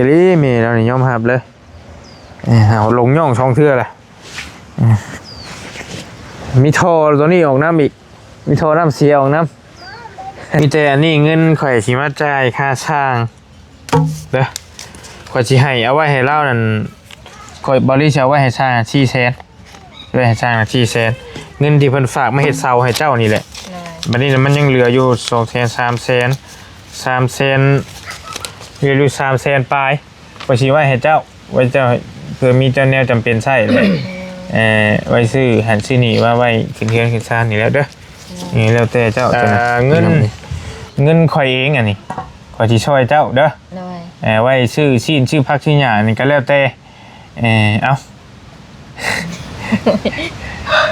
ອີ່ຫຼີ ແມ່ລາວນີ້ຍອມຮັບເລີຍ. ເອີ ເຮົາລົງຍ່ອງສອງເທື່ອລະ. ເອີ ມີທໍ່ຕົວນີ້ອອກນ້ຳອີກ ມີທໍ່ນ້ຳເສຍອອກນ້ຳ. ມີແຕ່ອັນນີ້ເງິນຂ້ອຍຊິມາຈ່າຍຄ່າຊ່າງເດີ. ຂ້ອຍຊິໃຫ້ເອົາໄວ້ໃຫ້ລາວນັ້ນ ຂ້ອຍ ບ່າວລີຊິເອົາໄວ້ໃຫ້ຊ່າງສີ່ແສນ ໄວ້ໃຫ້ຊ່າງສີ່ແສນ. ເງິນທີ່ເພິ່ນຝາກມາເຮັດເສົາໃຫ້ເຈົ້ານີ້ແຫຼະ. ໂດຍ. ບັດນີ້ນະ ມັນຍັງເຫຼືອຢູ່ສອງແສນ ສາມແສນ ສາມແສນ ເຫຼືອຢູ່ສາມແສນປາຍ. ຂ້ອຍຊິໄວ້ໃຫ້ເຈົ້າ ໄວ້ເຈົ້າ ເພື່ອມີເຈົ້າແນວຈຳເປັນໃຊ້ແຫຼະ. ເອີ ໄວ້ຊື້ຫັ້ນຊື້ນີ້ ວ່າໄວ້ຂຶ້ນເຮືອນຂຶ້ນຊານນີ້ແຫຼະເດີ. ໂດຍ. ນີ້ແລ້ວແຕ່ເຈົ້າ. ເອີ ເງິນ ເງິນຂ້ອຍເອງອັນນີ້ ຂ້ອຍຊິຊ່ອຍເຈົ້າເດີ. ໂດຍ. ເອີ ໄວ້ຊື້ຊີ້ນ ຊື້ຜັກ ຊື້ຫຍ້ານີ້ກໍແລ້ວແຕ່. ເອີ ເອົາ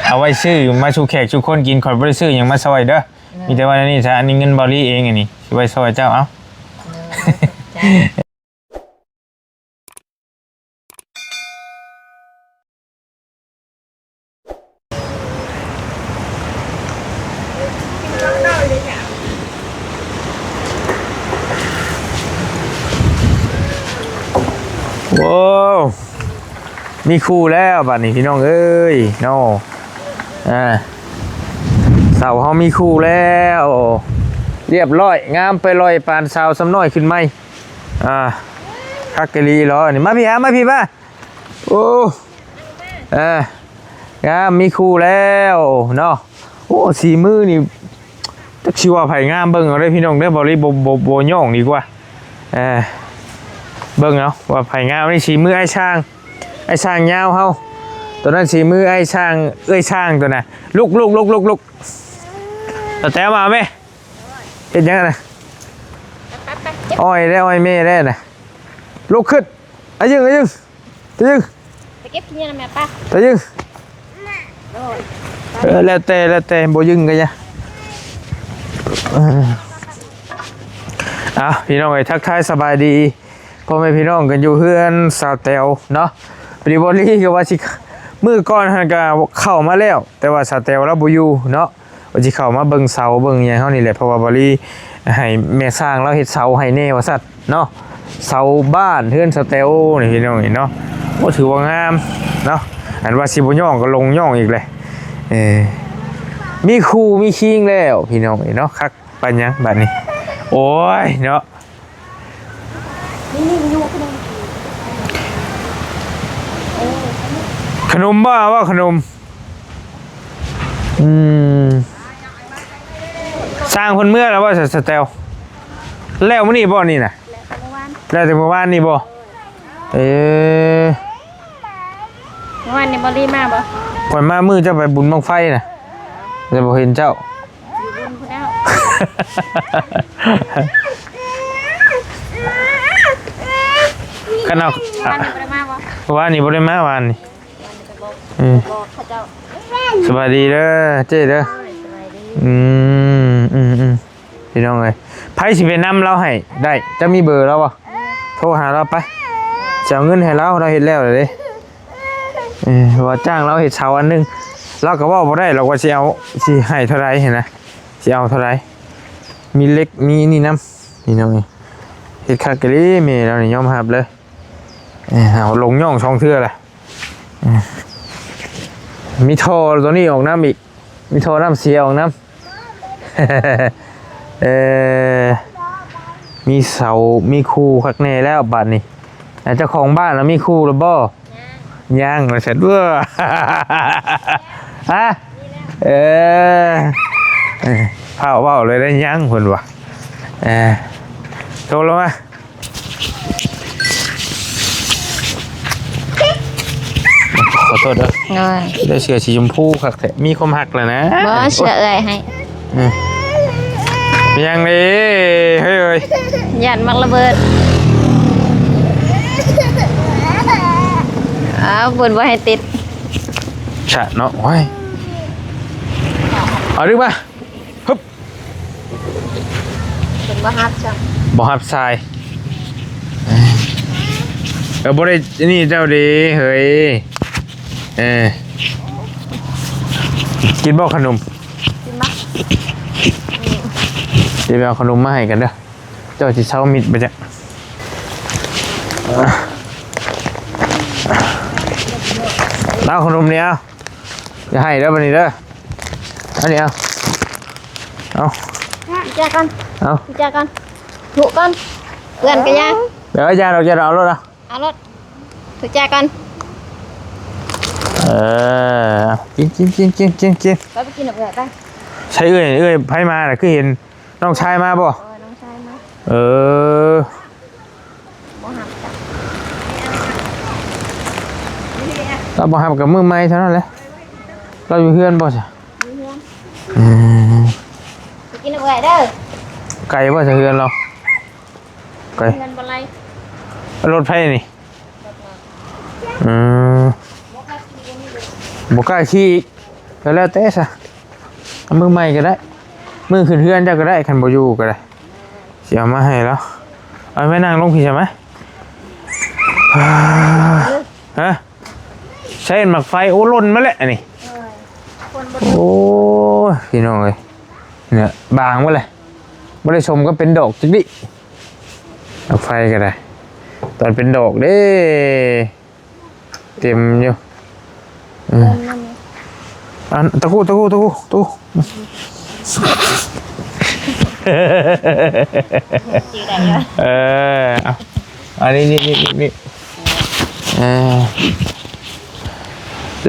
ເອົາໄວ້ຊື້ມາສູ່ແຂກສູ່ຄົນກິນ ຂ້ອຍບໍ່ໄດ້ຊື້ຫຍັງມາຊ່ອຍເດີ. ໂດຍ. ມີແຕ່ວ່າອັນນີ້ຊະ ອັນນີ້ເງິນບ່າວລີເອງ ອັນນີ້ຊິໄວ້ຊ່ອຍເຈົ້າ. ເອົາ. ໂດຍ. ໂອ້ ມີຄູ່ແລ້ວບັດນີ້ພີ່ນ້ອງເອີຍເນາະ. ອ່າ ເສົາເຮົາມີຄູ່ແລ້ວ ລຽບຮ້ອຍ ງາມໄປລອຍປານສາວຊຳນ້ອຍຂຶ້ນໃໝ່. ອ່າ ຄັກອີ່ຫຼີເນາະ ນີ້ ມາພີ່ ມາພີ່ ມາ. ໂອ້ ເອີ ງາມ ມີຄູ່ແລ້ວເນາະ. ໂອ້ ສີມືນີ້ ຈັກຊິວ່າໃຜງາມ ເບິ່ງເອົາເດີພີ່ນ້ອງເດີ. ບ່າວລີບໍ່ ບໍ່ ບໍ່ຍ່ອງດີກວ່າ. ເອີ ເບິ່ງເອົາວ່າໃຜງາມ. ນີ້ສີມືອ້າຍຊ່າງ ອ້າຍຊ່າງຍາວເຮົາ. ຕົວນັ້ນສີມືອ້າຍຊ່າງ ເອື້ອຍຊ່າງຕົວນັ້ນ. ລຸກ ລຸກ ລຸກ ລຸກ ລຸກ. ຕາແຕວມາແມ່. ເຮັດຫຍັງນະ? ອ້ອຍແດ່ ອ້ອຍແມ່ແດ່ນະ. ລຸກຂຶ້ນ. ອາຍຶງ ອາຍຶງ ຕາຍຶງ ໄປເກັບຂີ້ເຫຍື້ອນຳແມ່ປະ ຕາຍຶງ. ເອີ ແລ້ວແຕ່ ແລ້ວແຕ່ ບໍ່ຍຶງກໍຢ່າ. ເອີ ເອົາ ພີ່ນ້ອງເອີຍ ທັກທາຍສະບາຍດີພໍ່ແມ່ພີ່ນ້ອງກັນຢູ່ເຮືອນສາວແຕວເນາະ. ພໍດີບ່າວລີກໍວ່າຊິ ມື້ກ່ອນຫັ້ນກໍເຂົ້າມາແລ້ວ ແຕ່ວ່າສາວແຕວລາວບໍ່ຢູ່ເນາະ. ວ່າຊິເຂົ້າມາເບິ່ງເສົາເບິ່ງຫຍັງເຮົານີ້ແຫຼະ ເພາະວ່າບ່າວລີໃຫ້ແມ່ຊ່າງລາວເຮັດເສົາໃຫ້ແດ່ວ່າຊັ້ນເນາະ. ເສົາບ້ານເຮືອນສະແຕວນີ້ພີ່ນ້ອງເອີຍເນາະ. ໂອ້ ຖືວ່າງາມເນາະ. ອັນວ່າຊິບໍ່ຍ່ອງກໍລົງຍ່ອງອີກແຫຼະ. ເອີ ມີຄູ່ມີຄີງແລ້ວພີ່ນ້ອງເອີຍເນາະ. ຄັກປານຫຍັງບາດນີ້. ໂອ້ຍເນາະ. ນີ້ ນີ້ຢູ່ຂະໜົມ ຂະໜົມບໍ່? ເອົາບໍ່ຂະໜົມ? ອືມ ຊ່າງເພິ່ນເມືອແລ້ວບໍ່ ສະແຕວ? ແລ້ວມື້ນີ້ບໍ່ນີ້ນະ? ແລ້ວແຕ່ມື້ວານ ແລ້ວແຕ່ມື້ວານນີ້ບໍ່? ເອີ ມື້ວານນີ້ບໍ່ລີມາບໍ່? ຂ້ອຍມາມື້ເຈົ້າໄປບຸນບັ້ງໄຟນະ ແຕ່ບໍ່ເຫັນເຈົ້າ. ຢູ່ບຸນພຸ້ນແລ້ວ ຄັນເອົາ ວານນີ້ບໍ່ໄດ້ມາບໍ່? ວານນີ້ບໍ່ໄດ້ມາ ວານນີ້. ອືມ ບອກເຂົາເຈົ້າ. ສະບາຍດີເດີເຈ້ເດີ. ສະບາຍດີ. ອືມ ອືມ ອືມ ພີ່ນ້ອງເອີຍ ໃຜຊິໄປນຳລາວໃຫ້ໄດ້? ເຈົ້າມີເບີລາວບໍ່? ໂທຫາລາວໄປ ຊິເອົາເງິນໃຫ້ລາວ ລາວເຮັດແລ້ວເດ້. ເອີ ວ່າຈ້າງລາວເຮັດເສົາອັນໜຶ່ງ ລາວກໍເວົ້າບໍ່ໄດ້ດອກວ່າຊິເອົາ ຊິໃຫ້ເທົ່າໃດຫັ້ນນະ ຊິເອົາເທົ່າໃດ. ມີເຫຼັກ ມີນີ້ນຳ ພີ່ນ້ອງເອີຍ. ເຮັດຄັກອີ່ຫຼີ ແມ່ລາວນີ້ຍອມຮັບເລີຍ. ເອີ ເຮົາລົງຍ່ອງສອງເທື່ອລະ. ເອີ ມີທໍ່ຕົວນີ້ອອກນ້ຳອີກ ມີທໍ່ນ້ຳເສຍອອກນ້ຳ. ເອີ ມີເສົາ ມີຄູ່ຄັກແນ່ແລ້ວບາດນີ້. ເຈົ້າຂອງບ້ານລະມີຄູ່ລະບໍ່? ຍັງ ວ່າຊັ້ນ. ເອີ ຮະ? ເອີ ເອີ ຟ້າວເວົ້າເລີຍໄດ້ຍັງ ເພິ່ນວ່າ. ເອີ ໂທລະມາ. ຂໍໂທດເດີ. ໂດຍ. ໄດ້ເສື້ອສີຊົມພູຄັກແທ້ ມີຄວາມຮັກແລ້ວນະ. ບໍ່ ເສື້ອເອື້ອຍໃຫ້. ເອີ ມີຫຍັງເດ້ ເຮີ້ຍ ເອີຍ ຢ້ານມັກລະເບີດ. ອ້າວ ເພິ່ນບໍ່ໃຫ້ຕິດ ຊະເນາະ. ໂອ້ຍ ເອົາດຶງມາ. ຮຶບ ເພິ່ນບໍ່ຮັບຈ້ະ ບໍ່ຮັບສາຍ. ເອີ ບໍ່ໄດ້ ອັນນີ້ເຈົ້າເດ້ເຮີ້ຍ. ເອີ ກິນບໍ່ຂະໜົມ? ກິນບໍ່? ອືມ ຊິໄປເອົາຂະໜົມມາໃຫ້ກັນເດີ. ເຈົ້າຊິເຊົາມິດບໍ່ຈັກ. ເອົາຂະໜົມນີ້ເອົາ ຢ່າໃຫ້ເດີບັດນີ້ເດີ ອັນນີ້ເອົາ ເອົາ ແຈກກ່ອນ ເອົາ ແຈກກ່ອນ ທຸກ່ອນ ເພື່ອນກໍຢ່າ ເດີ ຢ່າດອກ ຢ່າດອກ ເອົາໂລດເອົາ ເອົາໂລດ ຖືແຈກັນ ເອີ ກິນ ກິນ ກິນ ກິນ ກິນ ກິນ ໄປ ໄປກິນກັບເອື້ອຍໄປ ໃສເອື້ອຍ ເອື້ອຍໃຜມານະ ຄືເຫັນນ້ອງຊາຍມາບໍ່? ເອີ ນ້ອງຊາຍມາ ເອີ ບໍ່ຮັບກັບ ລາວບໍ່ຮັບກັບມື້ໃໝ່ເທົ່ານັ້ນແຫຼະ ລາວຢູ່ເຮືອນບໍ່ຊະ? ຢູ່ເຮືອນ ອືມ ໄປກິນກັບເອື້ອຍເດີ ໄກບໍ່ຊະເຮືອນລາວ? ໄກ ເຮືອນບໍ່ໄລ ລົດໃຜນີ້? ອືມ ບໍ່ກ້າຂີ່ອີກ ກໍແລ້ວແຕ່ຊະ ເອົາມື້ໃໝ່ກໍໄດ້ ມື້ຂຶ້ນເຮືອນເຈົ້າກໍໄດ້ ຄັນບໍ່ຢູ່ກໍໄດ້ ຊິເອົາມາໃຫ້ລາວ ເອົາໄວ້ນັ່ງລົງພີ້ຊະມະ ຮະ ໃຊ້ໝາກໄຟ ໂອ້ ຫຼົ່ນມາແລ້ວອັນນີ້ ໂອ້ຍ ພີ່ນ້ອງເອີຍ ເນຍ ບາງໝົດເລີຍ ບໍ່ໄດ້ສົມກັບເປັນດອກຈັກດິ ໝາກໄຟກໍໄດ້ ຕອນເປັນດອກເດ້ ເຕັມຢູ່ ເອີ ອັນ ຕະກູ ຕະກູ ຕະກູ ຕະກູ ເອີ ເອົາ ອັນນີ້ ນີ້ ນີ້ ນີ້ ເອີ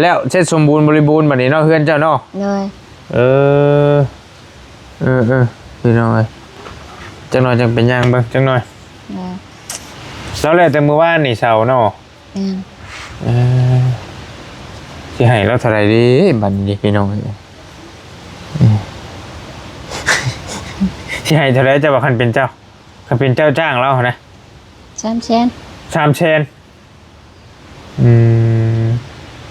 ແລ້ວເສັດສົມບູນບໍລິບູນບັດນີ້ເນາະ ເຮືອນເຈົ້າເນາະ ໂດຍ ເອີ ເອີ ເອີ ພີ່ນ້ອງເອີຍ ຈັກໜ່ອຍຈັ່ງໄປຍ່າງເບິ່ງຈັກໜ່ອຍ ໂດຍ ແລ້ວ ແລ້ວແຕ່ມື້ວານນີ້ເຊົ້າເນາະ ແມ່ນ ເອີ ຊິໃຫ້ລາວເທົ່າໃດດີບັດນີ້ພີ່ນ້ອງເອີຍ ເອີ ຊິໃຫ້ເທົ່າໃດ ເຈົ້າວ່າຄັນເປັນເຈົ້າ ຄັນເປັນເຈົ້າຈ້າງລາວຫັ້ນນະ ສາມແສນ ສາມແສນ ອືມ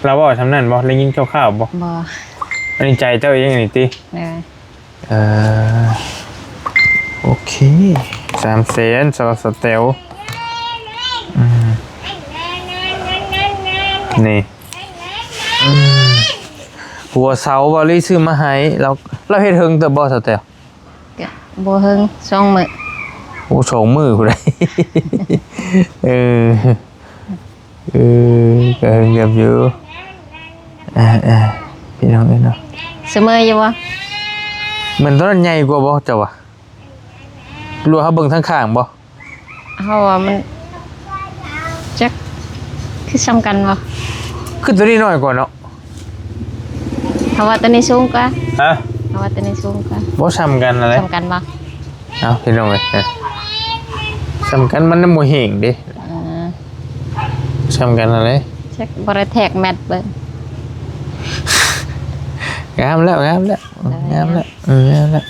ລາວເວົ້າສ່ຳນັ້ນບໍ່? ໄດ້ຍິນຄ່າວໆບໍ່? ບໍ່ ອັນນີ້ໃຈເຈົ້າເອງນີ້ຕິ? ເອີ ເອີ ໂອເຄ ສາມແສນ ສຳລັບສະແຕວ ອືມ ນີ້ ອືມ ຫົວເສົາເບົາລີຊື້ມາໃຫ້ ລາວ ລາວເຮັດເຖິງເຕີບບໍ່ສະແຕວ? ກະບໍ່ເຖິງ ສອງມື້ ໂອ້ ສອງມື້ພຸ້ນໃດ ເອີ ເອີ ກະເຖິງເຕີບຢູ່ ເອີ ເອີ ພີ່ນ້ອງເອີຍເນາະ ສະເໝີຢູ່ບໍ່? ແມ່ນໂຕນັ້ນໃຫຍ່ກວ່າບໍ່ເຈົ້າວ່າ? ຫຼືວ່າເຮົາເບິ່ງທາງຂ້າງບໍ່? ເຮົາວ່າມັນ ຈັກ ຄືສ່ຳກັນບໍ່? ຄືໂຕນີ້ນ້ອຍກວ່າເນາະ ເຮົາວ່າໂຕນີ້ສູງກວ່າ ຮະ? ເຮົາວ່າໂຕນີ້ສູງກວ່າ ບໍ່ສ່ຳກັນຫັ້ນແຫຼະ ສ່ຳກັນບໍ່? ເອົ້າ ພີ່ນ້ອງເອີຍ ສ່ຳກັນ ມັນຍັງບໍ່ແຫ້ງເດ້ ເອີ ສ່ຳກັນຫັ້ນແຫຼະ ຈັກ ບໍ່ໄດ້ແທກແມັດເບິ່ງ ງາມແລ້ວ ງາມແລ້ວ ເອີ ງາມແລ້ວ ເອີ ງາມແລ້ວ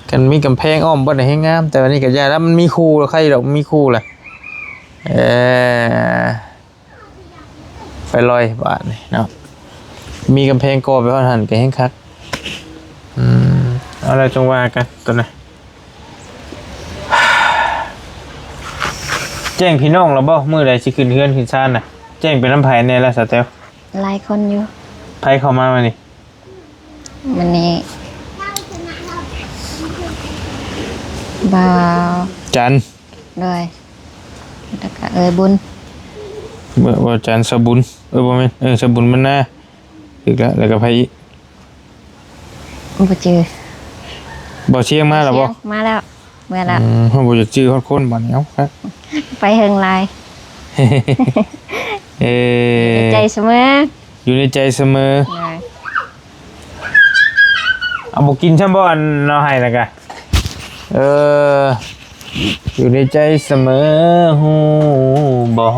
ຄັນມີກຳແພງອ້ອມເບິດແຮ່ງງາມ ແຕ່ວ່ານີ້ກໍຢ່າລະ ມັນມີຄູ່ແລ້ວ ໃຄດອກ ມີຄູ່ແລ້ວ ເອີ ໄຟລອຍບາດນີ້ເນາະ ມີກຳແພງກໍ່ໄປຮອດຫັ້ນກໍແຮ່ງຄັກ ອືມ ເອົາລະ ຈັ່ງວ່າກັນໂຕນັ້ນ ແຈ້ງພີ່ນ້ອງລະບໍ່? ມື້ໃດຊິຂຶ້ນເຮືອນຂຶ້ນຊານນະ ແຈ້ງໄປນຳໃຜແດ່ລະສາວແຕວ? ຫຼາຍຄົນຢູ່ ໃຜເຂົ້າມາມື້ນີ້? ມື້ນີ້ ບ່າວ ຈັນ ໂດຍ ແລ້ວກະເອື້ອຍບຸນ ເອີ ບ່າວຈັນ ສາວບຸນ ເອີ ບໍ່ແມ່ນ ເອີ ສາວບຸນບັນນາ ຖືກແລ້ວ ແລ້ວກະໃຜອີກ? ບໍ່ຈື່ ບ່າວຊຽງມາແລ້ວບໍ່? ມາແລ້ວ ເມື່ອແລ້ວ ອືມ ເຮົາບໍ່ຢາກຈື່ຮອດຄົນບາດນີ້ ເອົ້າ ໄປເຫິງຫຼາຍ ເອີ ໃນໃຈສະເໝີ ຢູ່ໃນໃຈສະເໝີ ເອີ ເອົາ ບໍ່ກິນຊ້ຳບໍ່ ອັນເຮົາໃຫ້ນະກະ ເອີ ຢູ່ໃນໃຈສະເໝີ ຮູ້ບໍ່?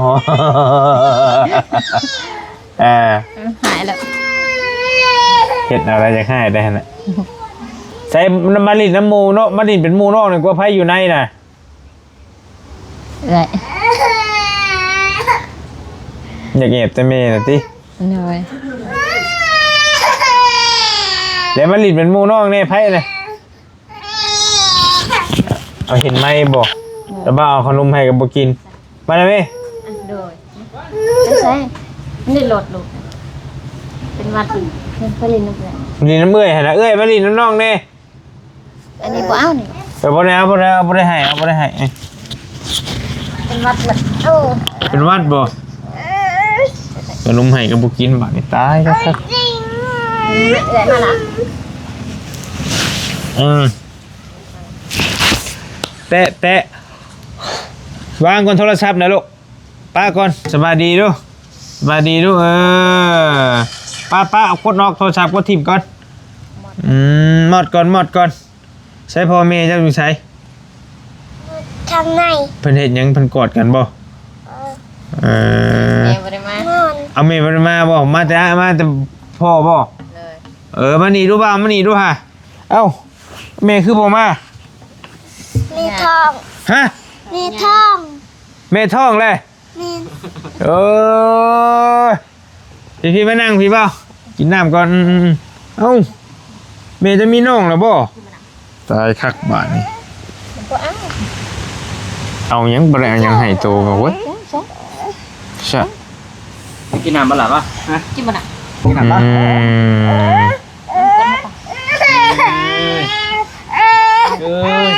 ອ່າ ຫາຍແລ້ວ ເຮັດເອົາແລ້ວຢາກຫາຍໄດ້ຫັ້ນນະ ໃສ່ມາຫຼິ້ນນຳໝູ່ເນາະ ມາຫຼິ້ນເປັນໝູ່ນ້ອງນີ້ກວ່າ ໃຜຢູ່ໃນນະ? ເອື້ອຍ ຢາກແອບແຕ່ແມ່ນະຕິ? ໂດຍ ແລ້ວມາຫຼິ້ນເປັນໝູ່ນ້ອງແດ່ ໃຜນະ? ເອົາເຫັນໄໝບໍ່? ແລ້ວບ່າວເອົາຂະໜົມໃຫ້ກໍບໍ່ກິນ ມາແລ້ວເວີຍ ໂດຍ ໄປໃສ? ມັນໄດ້ລົດລູກ ເປັນຫວັດ ເພິ່ນໄປຫຼິ້ນນຳເອື້ອຍ ຫຼິ້ນນຳເອື້ອຍຫັ້ນນະ ເອື້ອຍມາຫຼິ້ນນຳນ້ອງແດ່. ອັນນີ້ບໍ່ເອົານີ້ ເອີ ບໍ່ໄດ້ເອົາ ບໍ່ໄດ້ເອົາ ບໍ່ໄດ້ໃຫ້ ເອົາ ບໍ່ໄດ້ໃຫ້ ເອີ ຫວັດໝົດ. ໂອ້ ເປັນຫວັດບໍ່? ເອີ ຂະໜົມໃຫ້ກໍບໍ່ກິນ ບາດນີ້ຕາຍແລ້ວ. ເອື້ອຍມາລະ. ເອີ ແຕະ ແຕະ ວາງກ່ອນໂທລະສັບນະລູກ. ປະກ່ອນ. ສະບາຍດີດູ ສະບາຍດີດູ. ເອີ ປະ ປະ ເອົາກົດອອກ ໂທລະສັບກົດຖິ້ມກ່ອນ. ອືມ ມອດກ່ອນ ມອດກ່ອນ. ໃສພໍ່ແມ່ເຈົ້າຢູ່ໃສ? ທາງໃນ. ເພິ່ນເຮັດຫຍັງ? ເພິ່ນກອດກັນບໍ່? ເອີ ເອີ ແມ່ບໍ່ໄດ້ມາ. ນອນ. ເອົາ ແມ່ບໍ່ໄດ້ມາບໍ່? ມາແຕ່ ມາແຕ່ພໍ່ບໍ່? ເອີ ມານີ້ດູບ່າວ ມານີ້ດູຫາ. ເອົ້າ ແມ່ຄືບໍ່ມາ? ແມ່ທ້ອງ. ຮະ? ແມ່ທ້ອງ. ແມ່ທ້ອງແຫຼະ. ແມ່ນ. ເອີ ພີ່ໆ ມານັ່ງພີ້ບ່າວ ກິນນ້ຳກ່ອນ. ອືມໆ ເອົ້າ ແມ່ຈະມີນ້ອງແລ້ວບໍ່? ຕາຍຄັກບາດນີ້. ບໍ່ເອົາ ເອົາຫຍັງ? ບໍ່ໄດ້ເອົາຫຍັງໃຫ້ໂຕກໍເວີ້ຍ. ຊະ ກິນນ້ຳບໍ່ລະວະ? ຮະ? ກິນບໍ່ນະ? ກິນນ້ຳບໍ່? ອືມ. ເອີຍ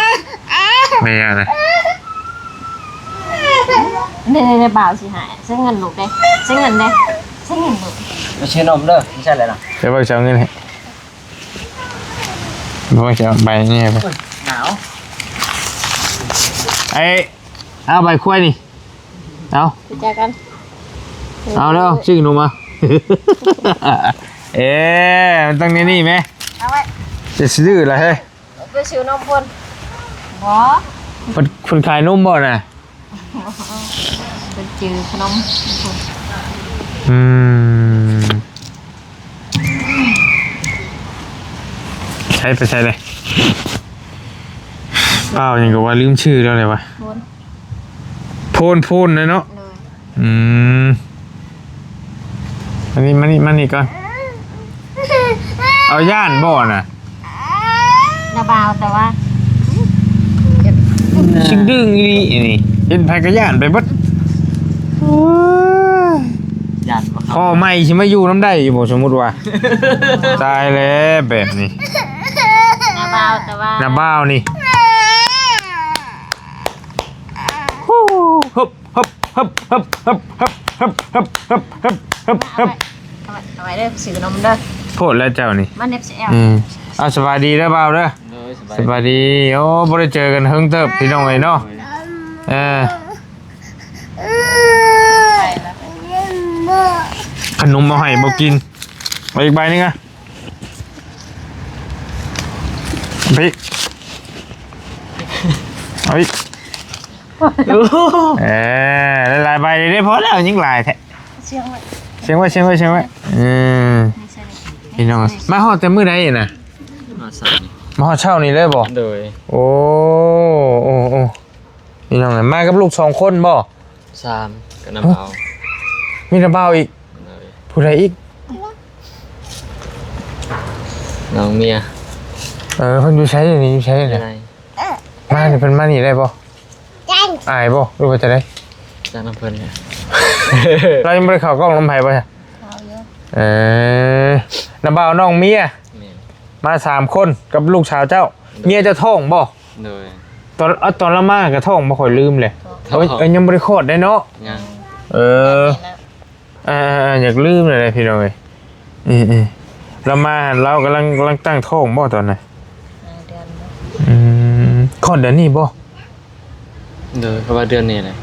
ແມ່ນຫຍັງນະ? ນີ້ໆໆ ບ່າວຊິໃຫ້ ໃຊ້ເງິນລູກເດ້ ໃຊ້ເງິນເດ້ ໃຊ້ເງິນລູກ. ໄປຊື້ນົມເດີ ບໍ່ໃຊ່ແລ້ວນະ. ໄປເບິ່ງຊິເອົາເງິນໃຫ້ ເບິ່ງຊິເອົາໃບນີ້ໃຫ້. ໂອ້ຍ ໜາວ. ໄອ້ ເອົາໃບຄວາຍນີ້. ເອົາ ໄປເຈີກັນ. ເອົາແລ້ວ ຊື້ນົມມາ. ເອີ ມັນຕ້ອງແນວນີ້ແມ. ເອົາໄວ້ ຈະຊື້ລະເຮີຍ. ໄປຊື້ນົມພຸ້ນ. ບໍ່ ເພິ່ນ ເພິ່ນຂາຍນົມບໍ່ນະ? ເພິ່ນຈື່ຂະໜົມພຸ້ນ. ອືມ ໃຊ້ໄປໃຊ້ເລີຍ. ອ້າວ ຫຍັງກໍວ່າລືມຊື່ແລ້ວແຫຼະວະ. ໂພນ ໂພນ ໂພນນະເນາະ. ໂດຍ. ອືມ ມານີ້ ມານີ້ ມານີ້ກ່ອນ. ເອົາ ຢ້ານບໍ່ນະ? ນະບ່າວ ແຕ່ວ່າຊິດຶງອີ່ຫຼີນີ້ ເຫັນໃຜກໍຢ້ານໄປເບິດ. ໂອ້ຍ ຢ້ານບໍ່ເຂົ້າ ພໍ່ໃໝ່ຊິມາຢູ່ນຳໄດ້ຢູ່ບໍ່ ສົມມຸດວ່າ? ຕາຍແລ້ວແບບນີ້. ນະບ່າວ ແຕ່ວ່າ ນະບ່າວນີ້. ຮຶບ ຮຶບ ຮຶບ ຮຶບ ຮຶບ ຮຶບ ຮຶບ ຮຶບ ຮຶບ ຮຶບ ຮຶບ ຮຶບ ເອົາໄວ້ ເອົາໄວ້ເດີ ຊື້ຂະໜົມເດີ. ໂພດແລ້ວເຈົ້ານີ້ ມາເນັບໃສ່ແອວ. ອືມ ເອົາ ສະບາຍດີເດີບ່າວເດີ. ໂດຍ ສະບາຍ ສະບາຍດີ. ໂອ້ ບໍ່ໄດ້ເຈີກັນເຮິງເຕີບ ພີ່ນ້ອງເອີຍເນາະ. ໂດຍ ເອີ ຂະໜົມເອົາໃຫ້ບໍ່ກິນ. ເອົາອີກໃບໜຶ່ງອະ ໄປອີກ ເອົາອີກ. ໂອ້ ເອີ ຫຼາຍໆໃບເດ້ ພໍແລ້ວ ຍັງຫຼາຍແທ້. ສ່ຽງໄວ້ ສ່ຽງໄວ້ ສ່ຽງໄວ້ ສ່ຽງໄວ້. ເອີ ນີ້ໃສ່ນີ້ ພີ່ນ້ອງ ມາຮອດແຕ່ມື້ໃດນະ? ມາເຊົ້ານີ້ ມາຮອດເຊົ້ານີ້ເລີຍບໍ່? ໂດຍ. ໂອ້ ໂອ້ ໂອ້ ພີ່ນ້ອງ ມາກັບລູກສອງຄົນບໍ່? ສາມ ກັບນ້າບ່າວ. ໂອ້ ມີນ້າບ່າວອີກ. ໂດຍ. ຜູ້ໃດອີກ? ນ້ອງເມຍ. ເອີ ເພິ່ນຢູ່ໃສດຽວນີ້? ຢູ່ໃສດຽວນີ້? ມານີ້ ເພິ່ນມານີ້ໄດ້ບໍ່? ອາຍບໍ່ ຫຼືວ່າຈັ່ງໃດ? ຈັກນຳເພິ່ນ. ລາວຍັງບໍ່ໄດ້ເຂົ້າກ້ອງນຳໃຜບໍ່? ເຂົ້າຢູ່. ເອີ ນ້າບ່າວ ນ້ອງເມຍ. ແມ່ນ. ມາສາມຄົນກັບລູກສາວເຈົ້າ. ໂດຍ. ເມຍເຈົ້າທ້ອງບໍ່? ໂດຍ. ຕອນ ເອົາ ຕອນລາວມາກໍທ້ອງບໍ່? ຂ້ອຍລືມແຫຼະ. ທ້ອງ. ເອີຍ ຍັງບໍ່ໄດ້ຄອດໄດ້ເນາະ. ຍັງ. ເອີ ອ່າໆໆ ຢາກລືມແລ້ວພີ່ນ້ອງເອີຍ. ເອີໆ ລາວມາ ລາວກຳລັງ ກຳລັງຕັ້ງທ້ອງບໍ່ຕອນນັ້ນ? ຫ້າເດືອນ. ອືມ ຄອດເດືອນນີ້ບໍ່? ໂດຍ ເພາະວ່າເດືອນນີ້ແຫຼະ.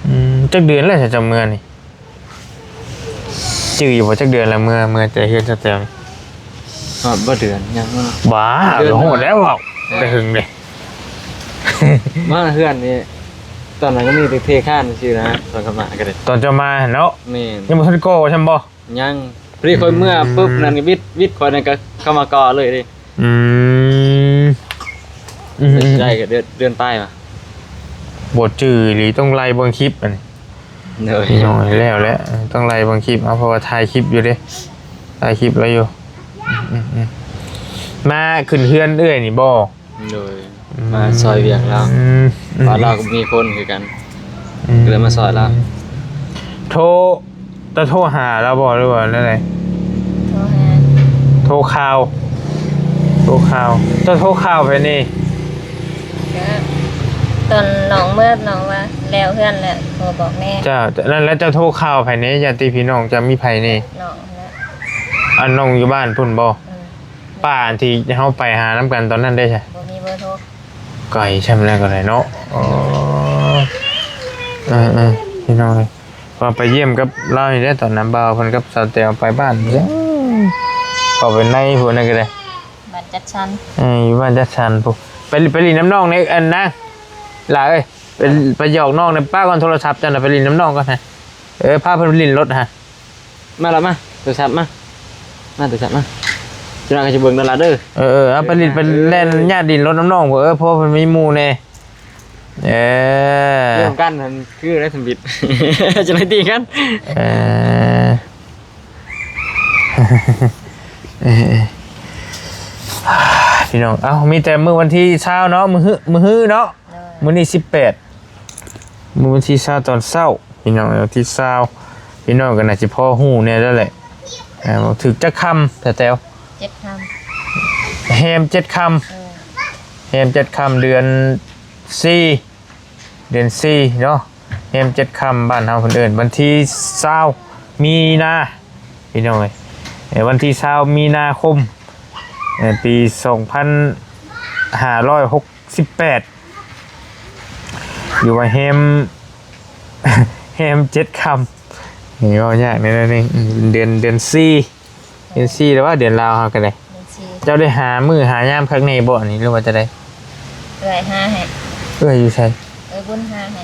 ອືມ ຈັກເດືອນແລ້ວເຈົ້າເມືອນີ້? ຈື່ຢູ່ບໍ່ ຈັກເດືອນແລ້ວ ເມືອ ເມືອແຕ່ເຮືອນສະແຕວນີ້? ຮອດບໍ່ເດືອນ ຍັງບໍ່. ບ້າ ເດືອນ ກໍໂຫດແລ້ວເວົ້າ. ອ່າ ແຕ່ຫຶງເດ້. ມາເຮືອນນີ້ ຕອນນັ້ນກໍມີແຕ່ເທຄານຊື່ນະ ຕອນເຂົ້າມາກໍໄດ້. ຕອນເຈົ້າມາຫັ້ນເນາະ? ແມ່ນ. ຍັງບໍ່ທັນກໍ່ຊ້ຳບໍ່? ຍັງ. ພໍດີຂ້ອຍເມືອ ອືມ ປຶບ ນັ້ນວິດ ວິດຂ້ອຍນັ້ນກໍເຂົ້າມາກໍ່ເລີຍເດ້. ອືມ ອືມ ໄດ້ກໍເດືອນ ເດືອນປາຍວ່າ. ບໍ່ຈື່ອີ່ຫຼີ ຕ້ອງໄລ່ເບິ່ງຄລິບອັນນີ້. ໂດຍ. ນ້ອຍແລ້ວແຫຼະ ຕ້ອງໄລ່ເບິ່ງຄລິບເອົາ ເພາະວ່າຖ່າຍຄລິບຢູ່ເດ້ ຖ່າຍຄລິບລາວຢູ່. ອືມໆໆ ມາຂຶ້ນເຮືອນເອື້ອຍນີ້ບໍ່? ໂດຍ. ອືມ ມາຊ່ອຍວຽກລາວ. ອືມ ເພາະລາວກໍມີຄົນຄືກັນ. ອືມ ກໍເລີຍມາຊ່ອຍລາວ. ໂທ ຈະໂທຫາລາວບໍ່ ຫຼືວ່າແນວໃດ? ໂທຫາ. ໂທຂ່າວ ໂທຂ່າວ. ເຈົ້າໂທຂ່າວໃຜນີ້? ກໍ ຕອນນ້ອງເມືອ ນ້ອງວ່າແລ້ວເຮືອນແລ້ວ ໂທບອກແດ່. ເຈົ້າ ນັ້ນແຫຼະ ເຈົ້າໂທຂ່າວໃຜແດ່? ຍາດຕິພີ່ນ້ອງເຈົ້າມີໃຜແດ່? ນ້ອງແຫຼະ. ອັນນ້ອງຢູ່ບ້ານພຸ້ນບໍ່? ເອີ. ປ້າອັນທີ່ເຮົາໄປຫານຳກັນຕອນນັ້ນເດ້ຊະ? ບໍ່ມີເບີໂທ. ໄກຊ່ຳແລ້ວກໍໄດ້ເນາະ. ເອີ ເອີໆ ພີ່ນ້ອງເອີຍ ວ່າໄປຢ້ຽມກັບລາວນີ້ແຫຼະ ຕອນນັ້ນບ່າວເພິ່ນກັບສາວແຕວໄປບ້ານ ເຂົ້າໄປໃນພຸ້ນນັ້ນກໍໄດ້ ບ້ານຈັດສັນ. ເອີ ຢູ່ບ້ານຈັດສັນພຸ້ນ. ໄປ ໄປຫຼິ້ນນຳນ້ອງໃນອັນນາງຫຼ້າເອີຍ ໄປ ໄປຫຍອກນ້ອງໃນ ປ້າກ່ອນໂທລະສັບເຈົ້ານະ ໄປຫຼິ້ນນຳນ້ອງກ່ອນນະ. ເອີ ພາເພິ່ນໄປຫຼິ້ນລົດຫັ້ນ. ມາລະມາ ໂທລະສັບມາ ມາໂທລະສັບມາ ຈັກໜ້ອຍກໍຊິເບິ່ງໂທລະສັບເດີ. ເອີໆ ເອົາໄປຫຼິ້ນ ໄປແລ່ນຍາດຫຼິ້ນລົດນຳນ້ອງ ເອີ ເພາະວ່າເພິ່ນມີໝູ່ແດ່. ເອີ ເລື່ອງກັນຫັ້ນຄືໄດ້ສຳບິດ ຈະໄດ້ຕີກັນ. ເອີ ເອີ ພີ່ນ້ອງ ເອົ້າ ມີແຕ່ມື້ວັນທີຊາວເນາະ ມື້ ມື້ຮືເນາະ. ມື້ນີ້ສິບແປດ ມື້ວັນທີຊາວຕອນເຊົ້າ ພີ່ນ້ອງ ວັນທີຊາວ ພີ່ນ້ອງກໍໜ້າຊິພໍຮູ້ແດ່ແລ້ວແຫຼະ. ເອີ ຖືກຈັກຄ່ຳ ສາວແຕວ? ເຈັດຄ່ຳ. ແຮມເຈັດຄ່ຳ. ເອີ ແຮມເຈັດຄ່ຳ ເດືອນສີ່ ເດືອນສີ່ເນາະ ແຮມເຈັດຄ່ຳ ບ້ານເຮົາເພິ່ນເອີ້ນ ວັນທີຊາວມີນາ ພີ່ນ້ອງເອີຍ ເອີ ວັນທີຊາວມີນາຄົມ ເອີ ປີສອງພັນຫ້າຮ້ອຍຫົກສິບແປດ ຢູ່ວ່າແຮມ ແຮມເຈັດຄ່ຳ ນີ້ເວົ້າຍາກແນວໜຶ່ງ ເດືອນ ເດືອນສີ່ ເດືອນສີ່ແລ້ວວ່າ ເດືອນລາວເຮົາກໍໄດ້. ເດືອນສີ່ ເຈົ້າໄດ້ຫາມື້ຫາຍາມຄັກແນ່ບໍ່ນີ້ ຫຼືວ່າຈັ່ງໃດ? ເອື້ອຍຫາໃຫ້. ເອື້ອຍຢູ່ໃສ? ເອື້ອຍບຸນຫາໃຫ້.